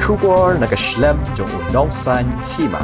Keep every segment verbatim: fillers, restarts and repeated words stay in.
Khubor na ka shlem jong u Nongsaiñ Hima.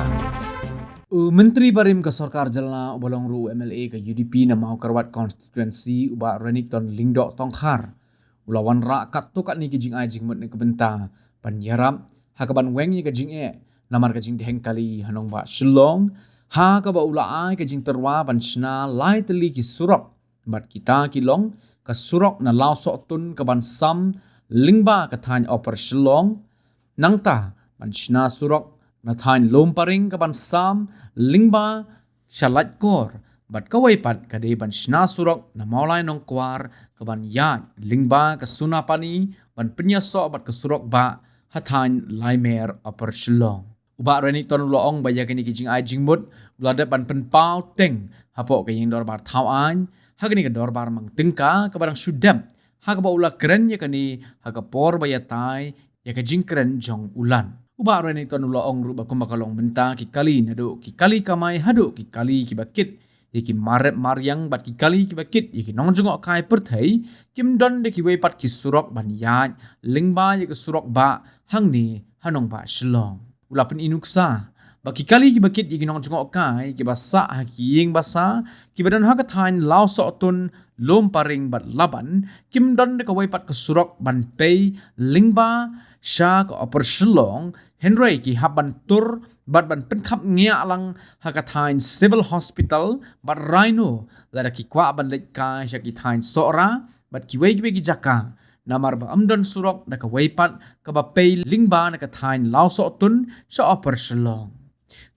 U Myntri barim ka Sorkar Jylla uba long ruh u M L A ka U D P na Mawkyrwat Constituency, u Bah Renikton Lyngdoh Tongkhar, u la wanrah katto katne ki jingai jingmut na ka bynta ban ïarap ha kaban weng ïa ka jingeh namar ka jingdheng kali ha nongbah Shillong, ha kaba u la ai ka jingtyrwa ban shna lai tylli ki surok, bad kita ki long ka surok na Lawsohtun kaban sam lyngba ka thaiñ Upper Shillong, nangta ban shna surok na thaiñ Lumparing kaban sam lyngba sha Laitkor, bad kawei pat ka dei ban shna surok na Mawlai Nongkwar kaban ïaid lyngba ka Sunapani ban pynïasoh bad ka surok bah ha thaiñ Laimer, Upper Shillong. U Bah Renikton u la ong ba ïa kine ki jingai jingmut u la dep ban pynpaw teng hapoh ka ïing dorbar thaw aiñ ha kane ka dorbar mang tyngka kaba dang shu dep, ha kaba u la kren ïa kane ha ka por ba ïatai ïa ka jingkren jong u Lat. U Bah Renikton u la ong ruh ba kumba ka long mynta, ki kali naduh ki kali kamai haduh ki kali kiba kit ïa ki marep mariang bad ki kali kiba kit ïa ki nongjngohkai pyrthei kim don da kiwei pat ki surok ban ïaid lyngba ïa ka surok bah hangne ha nongbah Shillong. U la pyni nuksa ba ki kali kiba kit ïa ki nongjngohkai kiba sah ha ki ïing basa kiba don ha ka thaiñ Lawsohtun, Lumparing bad Laban, kim don da kawei pat ka surok ban pei lyngba sha ka Upper Shillong, hynrei ki hap ban tur bad ban pynkhap ngiah lang ha ka thaiñ Civil Hospital bad Rhino lada ki kwah ban leit kai sha ki thaiñ Sohra bad kiwei kiwei ki jaka, namar ba ym don surok da kawei pat kaba pei lyngba na ka thaiñ Lawsohtun sha Upper Shillong.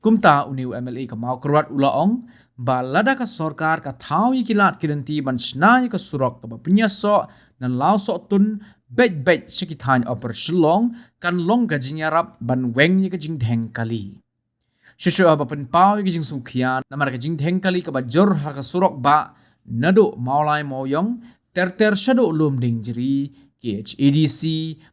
Kumta une u M L A ka Mawkyrwat u la ong ba lada ka sorkar ka thaw ïa ki lad ki lynti ban shna ïa ka surok kaba pynïasoh na Lawsohtun beit beit sha ki thaiñ Upper Shillong, kan long ka jingïarap ban weng ïa ka jingdheng kali. Shuh shuh haba pynpaw ïa ka jingsngewkhia namar ka jingdheng kali kaba jur ha ka surok bah naduh Mawlai Mawiong, ter ter shaduh Lumdiengjri, K H A D C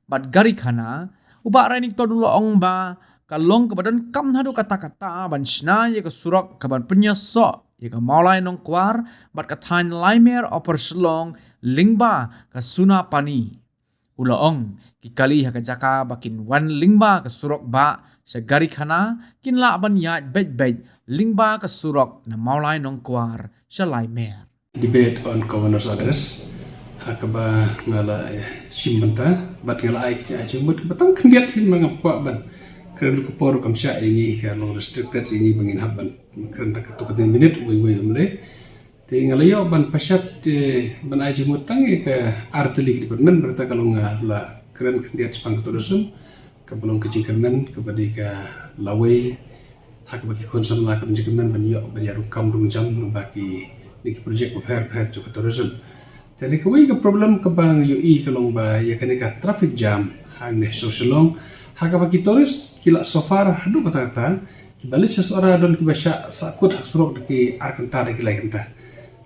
bad Garikhana, u Bah Renikton u la ong ba ka long kaba donkam haduh katta katta ban shna ïa ka surok kaban pynïasoh ïa ka Mawlai Nongkwar bad ka thaiñ Laimer, Upper Shillong lyngba ka Sunapani. U la ong ki kali ha ka jaka ba kin wan lyngba ka surok bah sha Garikhana kin lah ban ïaid beit beit lyngba ka surok na Mawlai Nongkwar sha Laimer. Debate on Governor's Address ha kaba nga la, eh, shim bynta bad nga la ai ki jingai jingmut kiba tang khyndiat hi, ma nga kwah ban kren ka por kam shah ïa ngi, ka long restricted ïa ngi ba ngin hap ban kren tang katto katne minit wei wei um lei. Te nga la ïoh ban pashat, eh, ban ai jingmut tang ïa ka ar tylli ki department, bad kata ka long, ah, la kren khyndiat shaphang ka tourism, kaba long ka jingkyrmen kaba dei ka lawei ha kaba ki khun samla ka jingkyrmen ban ïoh ban ïa rung kam rung jam lyngba kine ki project bapher bapher jong ka tourism. Te kawei ka problem kaba nga ïohi ka long ba ïa kane ka traffic jam hangne ha Shillong, ha kaba ki tourist ki la suffer haduh katta katta, kiba leit sha Sohra don kiba shah sahkut ha surok da ki ar kynta da ki lai kynta.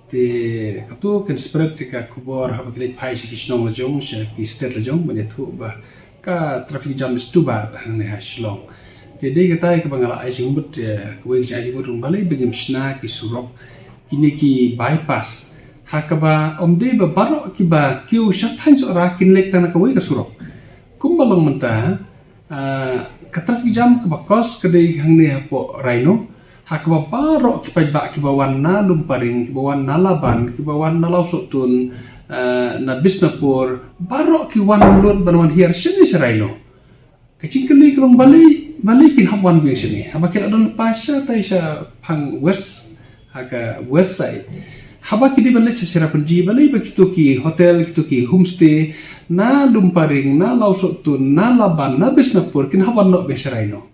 Te kato kan spread ïa ka khubor haba ki leit phai sha ki shnong la jong, sha ki state la jong, ban ïathuh ba ka traffic jam is too bad hangne ha Shillong. Te dei katai kaba nga la ai jingmut, eh, kawei ka jingai jingmut, balei ba ngim shna ki surok, kine ki bypass, ha kaba ym dei ba baroh kiba kiew sha thaiñ Sohra kin leit tang na kawei ka surok. Kumba long mynta, ah, ka traffic jam kaba cause ka dei hangne hapoh Rhino, ha kaba baroh ki paidbah kiba wan na Lumparing, kiba wan na Laban, kiba wan na Lawsohtun, ah, na Bishnapur, baroh ki wan lut ban wan hiar shane sha Rhino. Ka jingkylli ka long balei, balei kin hap wan biang shane, haba ki la don lypa shatai shaphang west, ha ka west side. Haba ki dei ban leit sha Cherrapunji, balei ba kito ki hotel, kito ki homestay na Lumparing, na Lawsohtun, na Laban, na Bishnapur kin hap wan noh biang sha Rhino?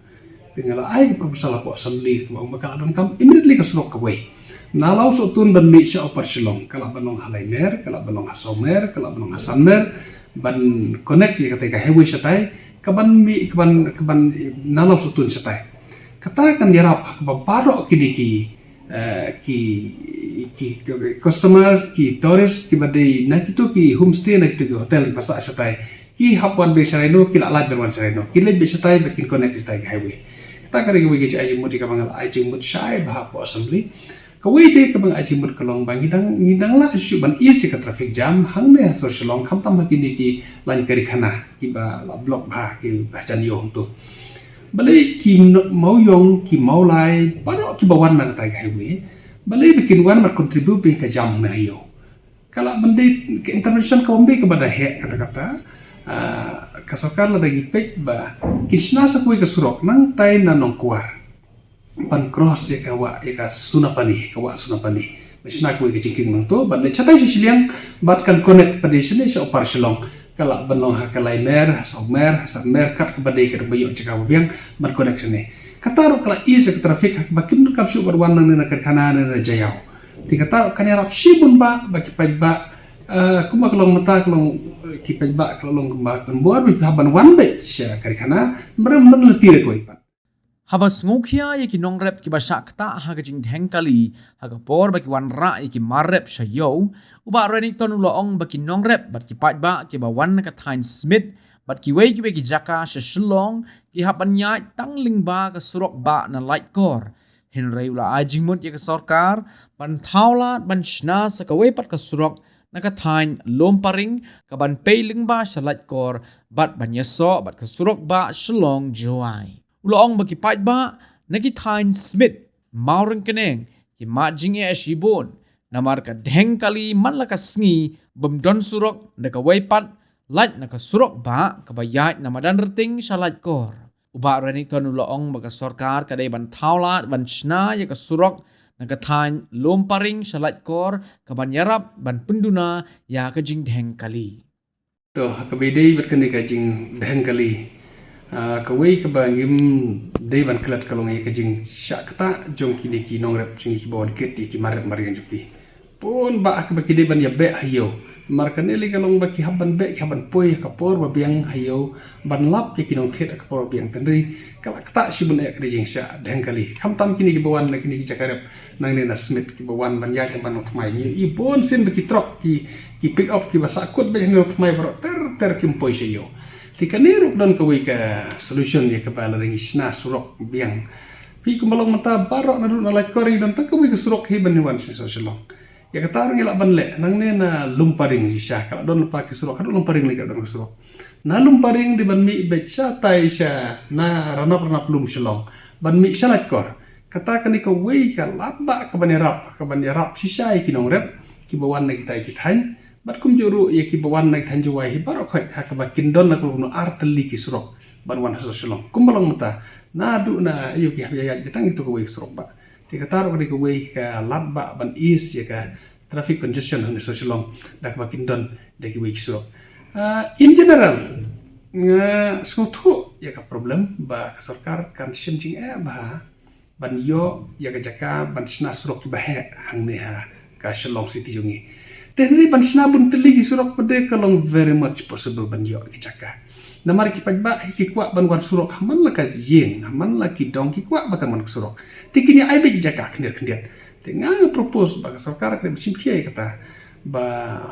Te nga la ai ka proposal hapoh assembly kaba ong ba ka la donkam immediately ka surok kawei na Lawsohtun ban mih sha Upper Shillong, ka lah ban long ha Laimer, ka lah ban long ha Sawmer, ka lah ban long ha Sanmer, ban connect ïa katai ka highway shatai, kaban mih, kaban, kaban na Lawsohtun shatai. Kata kan ïarap ha kaba baroh kine ki, eh, ki, ki, ki customer, ki tourist kiba dei na kito ki homestay, na kito ki hotel kiba sah shatai, ki hap wan biang sha Rhino, ki lah lait ban wan sha Rhino, ki leit biang shatai ba kin connect shatai ka highway. Kata ka dei kawei ka jingai jingmut kaba nga la ai jingmut shai bha hapoh assembly. Kawei de kaba nga ai jingmut ka long ba ngi dang, ngi dang lah shuh ban ease ïa ka traffic jam hangne ha Sohra Shillong, khamtam ha kine ki lain kari khana kiba la block bha ki hajan ïew hangto. Balei ki Mawïong, ki Mawlai, baroh kiba wan na katai ka highway, balei ba kin wan ban contribute ïa ka jam hangne ha ïew? Ka lah ban dei ka intervention kaba ym dei kaba da heh katta katta. Ah, ka sorkar lada ngi peit ba kin shna sa kawei ka surok nangtai na Nongkwar ban cross ïa ka wah, ïa ka Sunapani, ka wah Sunapani. Ban shna kawei ka jingkieng nangto, ban leit shatai sha shiliang, bad kan connect pat de shane sha Upper Shillong. Ka lah ban long ha ka Laimer, ha Sawmer, ha Satmer, kat kaba dei, kat ba ïoh jaka ba biang, ban connect shane. Kata ruh ka lah ease ïa ka traffic, ha kaba kim donkam shuh ban wan nangne na Karkhana, nangne na Jaïaw. Te kata ruh kan ïarap shibun ba, ba ki paidbah, eh, kumba ka long mynta, ka long, eh, ki paidbah, ka long kumba kan bor, ba hap ban wan beit sha Karkhana, namar ban lynti da kawei pat. Haba sngewkhia ïa ki nongrep kiba shah ktah ha ka jingdheng kali, ha ka por ba ki wanrah ïa ki mar rep sha ïew, u Bah Renikton u la ong ba ki nongrep bad ki paidbah kiba wan na ka thaiñ Smit bad kiwei kiwei ki jaka sha Shillong, ki hap ban ïaid tang lyngba ka surok bah na Laitkor. Hynrei u la ai jingmut ïa ka sorkar ban thaw lad ban shna sa kawei pat ka surok na ka thaiñ Lumparing, kaban pei lyngba sha Laitkor bad ban ïasoh bad ka surok bah Shillong Jowai. U la ong ba ki paidbah na ki thaiñ Smit, Mawryngkneng, ki mad jingeh shibun namar ka dheng kali man la ka sngi bym don surok, da kawei pat lait na ka surok bah kaba ïaid na Madanrting sha Laitkor. U Bah Renikton u la ong ba ka sorkar ka dei ban thaw lad ban shna ïa ka surok na ka thaiñ Lumparing sha Laitkor, kaban ïarap ban pynduna ïa ka jingdheng kali. To, ha kaba ïadei bad kane ka jingdheng kali, ah, kawei kaba ngim dei ban klet ka long ïa ka jingshah ktah jong kine ki nongrep jong ngi kiba wan kit ïa ki mar rep mar riang jong ki. Bun bah ha kaba ki dei ban ïa beh ha ïew. Namar kane lei ka long ba ki hap ban beh, ki hap ban poi ha ka por ba biang ha ïew, ban lap ïa ki nongthied ha ka por ba biang. Hynrei ka la ktah shibun eh ka dei jingshah dheng kali. Khamtam kine kiba wan na kine ki jaka rep nangne na Smit, kiba wan ban ïaid ban nongthymmai. Ngi ïohi bun sien ba ki trok, ki, ki pick up kiba sahkut beit ha nongthymmai baroh ter ter kim poi sha ïew. Te kane ruh ka don kawei ka solution ïa kaba lada ngi shna surok biang. Phi, kumba long mynta baroh naduh na Laitkor ngi don tang kawei ka surok hi ban wan sha Sohra Shillong. Ïa kata ruh ngi lah ban leh, nangne na Lumparing shisha, ka la don lypa ki surok, haduh Lumparing lei ka la don ka surok. Na Lumparing dei ban mih beit shatai sha, na Ranap, Ranap Lum Shillong, ban mih sha Laitkor. Kata kane kawei ka lad bah kaban ïarap, kaban ïarap shisha ïa ki nongrep kiba wan na kitai ki thaiñ, bad kumjuh ruh ïa kiba wan na ki thaiñ Jowai hi baroh khoit, ha kaba kin don la kumno ar tylli ki surok ban wan ha Sohra Shillong. Kumba long mynta, naduh na, ïa ki hap ïaid beit tang ïa kato kawei ka surok bah. Te kata ruh ka dei kawei ka lad bah ban ease ïa ka traffic congestion hangne Sohra Shillong, da kaba kin don da kiwei ki surok. Ah, in general, nga sngewthuh ïa ka problem ba ka sorkar kan shim jingeh bha ban ïoh ïa ka jaka ban shna surok kiba heh hangne ha ka Shillong City jong ngi. Te hynrei ban shna bun tylli ki surok pat de ka long very much possible ban ïoh ki jaka. Namar ki paidbah hi ki kwah ban wan surok ha man la ka ïing, ha man la ki dong ki kwah ba kan wan ka surok. Te kin ïa ai beit ki jaka khyndiat khyndiat. Te nga nga propose ba ka sorkar ka dei ban shim khia ïa kata. Ba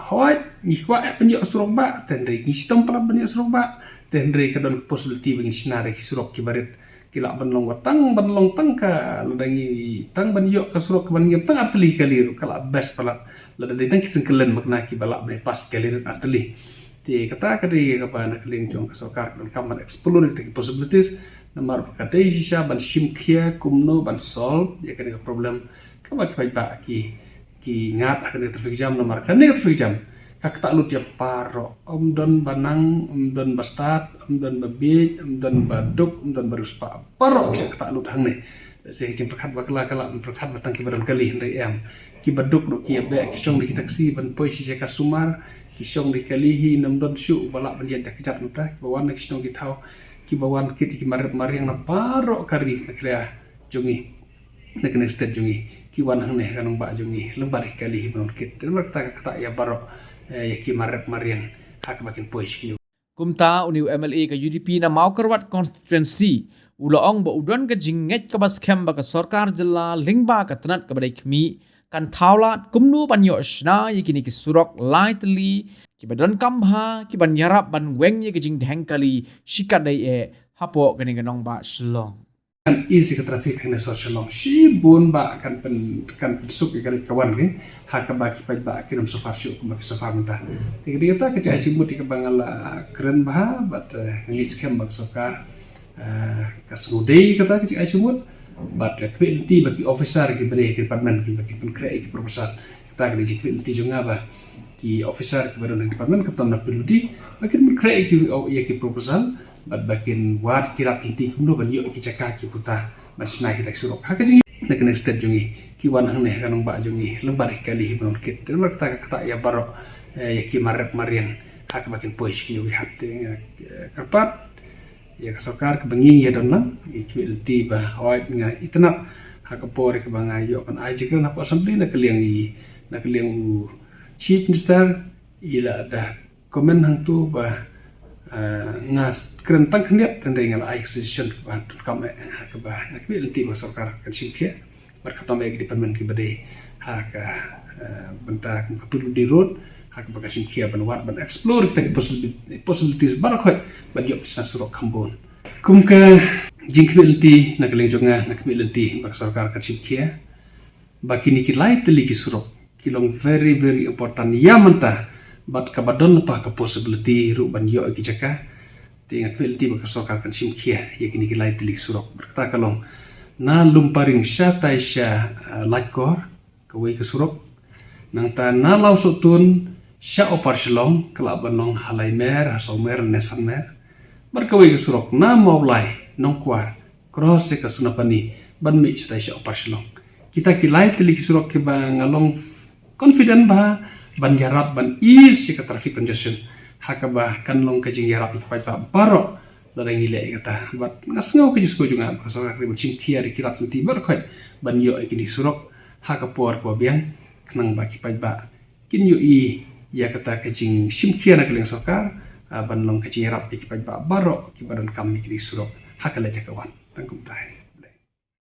hooid ngi kwah eh ban ïoh surok bah, te hynrei ngi shitom palat ban ïoh surok bah, te hynrei ka don ka possibility ba ngin shna da ki surok kiba rit. Ki lah ban long, wat tang ban long tang ka, lada ngi tang ban ïoh ka surok kaban ngiam tang ar tylli kali ruh ka lah best palat. Lada dei tang ki seng kylleng makna kiba lah ban pass kali rit ar tylli. Te kata ka dei kaba na ka liang jong ka sorkar ka donkam ban explore kita ki possibilities. Namar ba ka dei shisha ban shim khia kumno ban solve ïa kane ka problem kaba ki paidbah ki, ki ngat ha kane ka traffic jam. Namar kane ka traffic jam ka ktah lut ïa baroh, ym don ba nang, ym don ba stad, ym don ba bieit, ym don ba duk, ym don ba riewspah, baroh ki shah ktah lut hangne. Lehse ka jingpyrkhat bakla ka lah ban pyrkhat ba tang kiba don kali, hynrei em. Kiba duk ruh ki ïa beh, ki shong da ki taxi ban poi sha jaka sumar, ki shong da ki kali hi, ym don shuh ba lah ban ïaid da kjat mynta, kiba wan na ki shnong ki thaw, kiba wan kit ïa ki mar rep mar riang na baroh ka ri na ka ri jong ngi, na kane ka state jong ngi, ki wan hangne ha ka nongbah jong ngi lyngba da ki kali hi ban wan kit. Te namar kata ka ktah ïa baroh, eh, ïa ki mar rep mar riang ha kaba kin poi sha ki ïew. Kumta une u M L A ka U D P na Mawkyrwat constituency u la ong ba u don ka jingngeit kaba skhem ba ka sorkar jylla lyngba ka tnat kaba dei khmih kan thaw lad kumno ban ïoh shna ïa kine ki surok lai tylli kiba donkam bha, kiban ïarap ban weng ïa ka jingdheng kali shikatdei eh hapoh kane ka nongbah Shillong. kan ease ïa ka traffic hangne sor Shillong. Shibun ba kan pyn, kan pynsuk ïa ka rit ka wan ki, ha kaba ki paidbah kim suffer shuh kumba ki suffer mynta. Te ka dei kata ka jingai jingmut ïa kaba nga la kren bha, bad, eh, nga ngeit skhem ba ka sorkar, eh, ka sngewdei kata ka jingai jingmut. Bad, eh, khmih lynti ba ki officer kiba dei ha ki department kiba kin pynkhreh ïa ki proposal. Kata ka dei jingkhmih lynti jong nga ba ki officer kiba don ha ki department khamtam na P W D ba kin pynkhreh ïa ki, ïa ki proposal. Bad ba kin wad ki rat lynti kumno ban ïoh ïa ki jaka ki puta ban shna kita ki surok. Ha ka jingim na kane ka state jong ngi, ki wan hangne ha ka nongbah jong ngi lyngba ki kali hi ba nongkit. Te namar kata ka ktah ïa baroh, eh, ïa ki mar rep mar riang ha kaba kin poi sha ki ïoh ki hat. Te nga, eh, kyrpad ïa ka sorkar kaba ngi ïa don lang, ïa khmih lynti ba hooid nga itynnad ha ka por ïa kaba nga ïoh ban ai jingkren hapoh assembly na ka liang i, na ka liang u chief minister, i la da comment hangto ba, ah, nga kren tang khyndiat, hynrei nga la ai suggestion kaba donkam eh, ha kaba nga khmih lynti ba sorkar kan shim khia bad khamtam eh ki department kiba dei ha ka, ah, bynta kum ka P W D road, ha kaba kan shim khia ban wad ban explore kita ki possibility, possibilities baroh khoit ban ïoh ki shna surok kham bun. Kum ka jingkhmih lynti na ka liang jong nga, nga khmih lynti ba ka sorkar kan shim khia ba kine ki lai tylli ki surok ki long very, very important ïa mynta, bad kaba don lypa ka possibility ruh ban ïoh ïa ki jaka. Te nga khmih lynti ba ka sorkar kan shim khia ïa kine ki lai tylli ki surok. Bad kata ka long na Lumparing shatai sha, ah, Laitkor, kawei ka surok. Nangta na Lawsohtun sha Upper Shillong, ka lah ban long ha Laimer, ha Sawmer ne Sanmer. Bad kawei ka surok na Mawlai, Nongkwar, cross ïa ka Sunapani ban mih shatai sha Upper Shillong. Kita ki lai tylli ki surok kiba nga long confident ba ban ïarap ban ease ïa ka traffic congestion, ha kaba kan long ka jingïarap ïa ki paidbah baroh lada ngi leh ïa kata. Bad nga sngew ka jingsngew jong nga ba ka sorkar ka dei ban shim khia ïa ki rat lynti baroh khoit ban ïoh ïa kine ki surok ha ka por kaba biang, khnang ba ki paidbah kin ïohi ïa kata ka jingshim khia na ka liang sorkar, ah, ban long ka jingïarap ïa ki paidbah baroh kiba donkam ïa kine ki surok ha ka leit ha ka wan. Tang kumta hi.